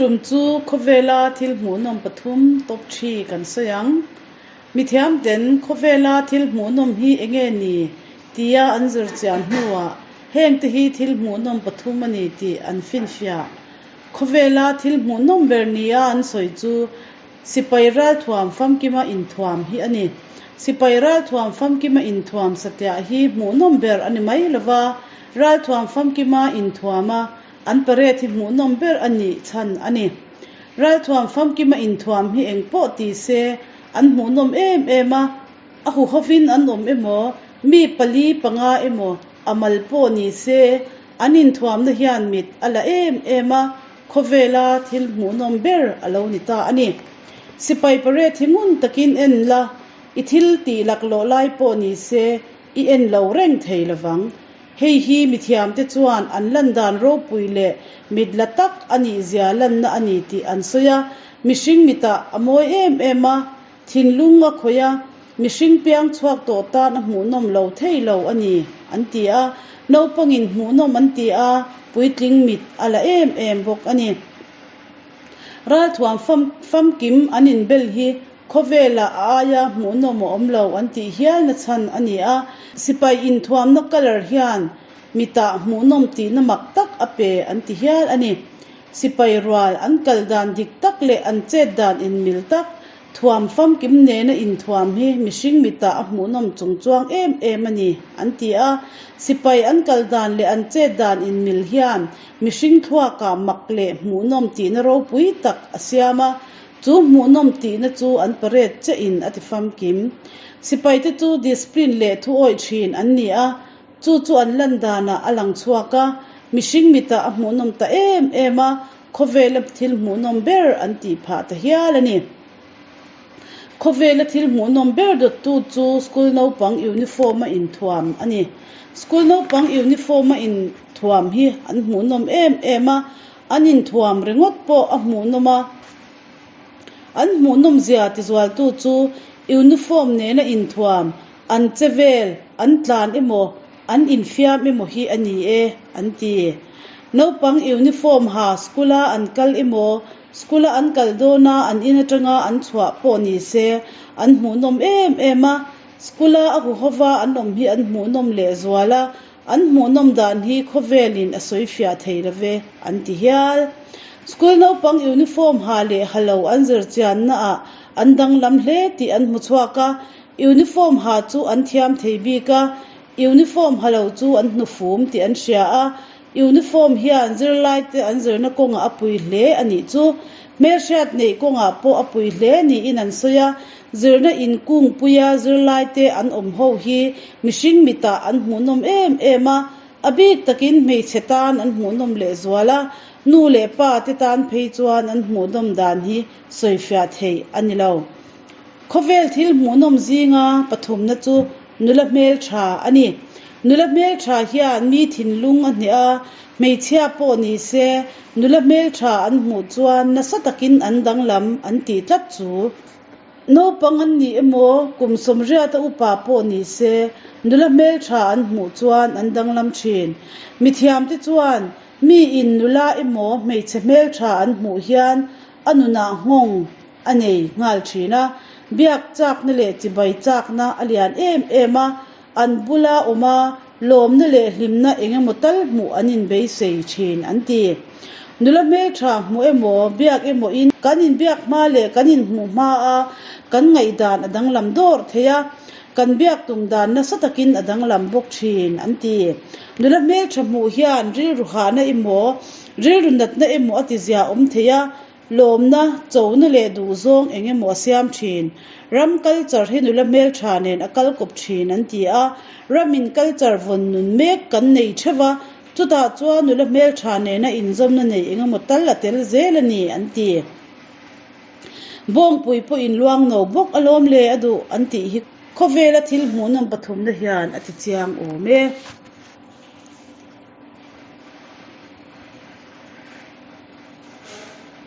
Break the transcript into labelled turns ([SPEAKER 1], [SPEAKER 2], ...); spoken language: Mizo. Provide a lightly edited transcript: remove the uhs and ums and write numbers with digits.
[SPEAKER 1] tum chu khawvela thil hmuhnawm pathum top thi kan sawi ang. Mithiam ten khawvela thil hmuhnawm hi enge ni tia an zir chian hnuah hengte hi thil hmuhnawm pathum a ni tih an finfiah. Khawvela thil hmuhnawm ber nia an sawi chu Sipai ralthuam famkima inthuam hi a ni. Sipai ralthuam famkima inthuam satliah hi hmuhnawm ber a ni mai lova, ralthuam famkima inthuama an parade hi hmuhnawm ber a nih chhan a ni. Ralthuam famkima inthuam hi engpawh ti se an hmuhnawm em em a, a huhovin an awm emaw, mi pali panga emaw a mal pawh ni se an inthuamna hian mit a la em em a, Khawvela thil hmuhnawm ber a lo ni ta a ni. Sipai parade hi ngun takin en la, i thil tih laklawh lai pawh ni se i en lo reng thei lovang. Hei hi mithiamte chuan an lan dan ropui leh mit la tak a nih zia lanna a ni tih an sawi a, mihring mitah a mawi em em a, Thinlung a khawih a, mihring piang chhuak tawh tan a hmuhnawm lo thei lo a ni, an ti a. Naupangin hmuhnawm an ti a, puitling mit a la em em bawk a ni. Ralthuam famkim an inbel hi khawvelah a aia hmuhnawm a awm lo an tih hialna chhan a ni a. Sipai inthuamna colour hian mitah hmuhnawm tihna mak tak a pe an ti hial a ni. Sipai rual an kal dan dik tak leh an chet dan inmil tak, thuam famkim nena inthuam hi mihring mitah a hmuhnawm chung chuang em em a ni, an ti a. Sipai an kal dan leh an chet dan inmil hian mihring thluakah mak leh hmuhnawm tihna ropui tak a siam a, chu hmuhnawm tihna chu an parade chiahin a ti famkim. Sipaite chu discipline leh thuawih thin an ni a, Chu chu an lan danah a lang chhuak a, mihring mitah a hmuhnawm ta em em a, khawvela thil hmuhnawm ber an tih phah ta hial a ni. Khawvela thil hmuhnawm ber dawttu chu school naupang uniform a inthuam a ni. School naupang uniform a inthuam hi an hmuhnawm em em a, an inthuam ringawt pawh a hmuhnawm a. An hmuhnawm zia tizualtu chu uniform nena inthuam An che vel, an tlan emaw, an infiam emaw hi a ni e, an ti. Naupang uniform ha school-a an kal emaw, school-a an kal dawna an in atanga an chhuah pawh ni se, an hmuhnawm em em a. School-a a huhova an awm hi an hmuhnawm lehzual a, An hmuhnawm dan hi khawvelin a sawi fiah thei lo ve, an ti hial. School naupang uniform ha leh ha lo an zir chiannaah an danglam hle tih an hmu chhuak a, uniform ha chu an thiam thei bik a, uniform ha lo chu an hnufum tih an hria a, uniform hian zirlaite an zirna kawngah a pui hle a nih chu. Hmelhriat neih kawngah pawh a pui hle niin an sawi a, Zirna in kungpuia zirlaite an awm ho hi mihring mitah an hmuhnawm em em a, a bik takin hmeichhe tan an hmuhnawm lehzual a, nu leh pa te tan phei chuan an hmuhnawm dan hi sawifiah theih a ni lo. Khawvel thil hmuhnawm zinga pathumna chu nula hmeltha a ni. Nula hmeltha hian mi thinlung a hneh a, hmeichhia pawh ni se nula hmeltha an hmuh chuan nasa takin an danglam an tih tlat chu. Naupang an nih emaw, kum sawmriata upa pawh ni se, nula hmeltha an hmuh chuan an danglam thin. Mithiamte chuan miin nula emaw hmeichhe hmeltha an hmuh hian a nunah nghawng a nei nghal thin a, biak chakna leh chibai chakna a lian em em a, an bula awm a, lawmna leh hlimna eng emaw tal hmuh an inbeisei thin an ti. Nula hmeltha hmuh emaw, biak emaw in kan inbiak hma leh kan inhmuh hma a kan ngaihdan a danglam dawr thei a, kan biak tum dan nasa takin a danglam bawk thin an ti. Nula hmeltha hmuh hian rilru hahna emaw, rilru natna emaw a tizia awm thei a, Lawmna, chona leh duhzawng eng emaw a siam thin. Ram culture hi nula hmeltha nen a kal kawp thin an ti a, ramin culture vawn nun mek kan nei theuh a, chutah chuan nula hmeltha nena inzawmna nei eng emaw tal a tel zel a ni an ti. Bawngpui pawhin luang no bawk a lawm le a duh an tih hi khawvela thil hmuhnawm pathumna hian a ti chiang awm e.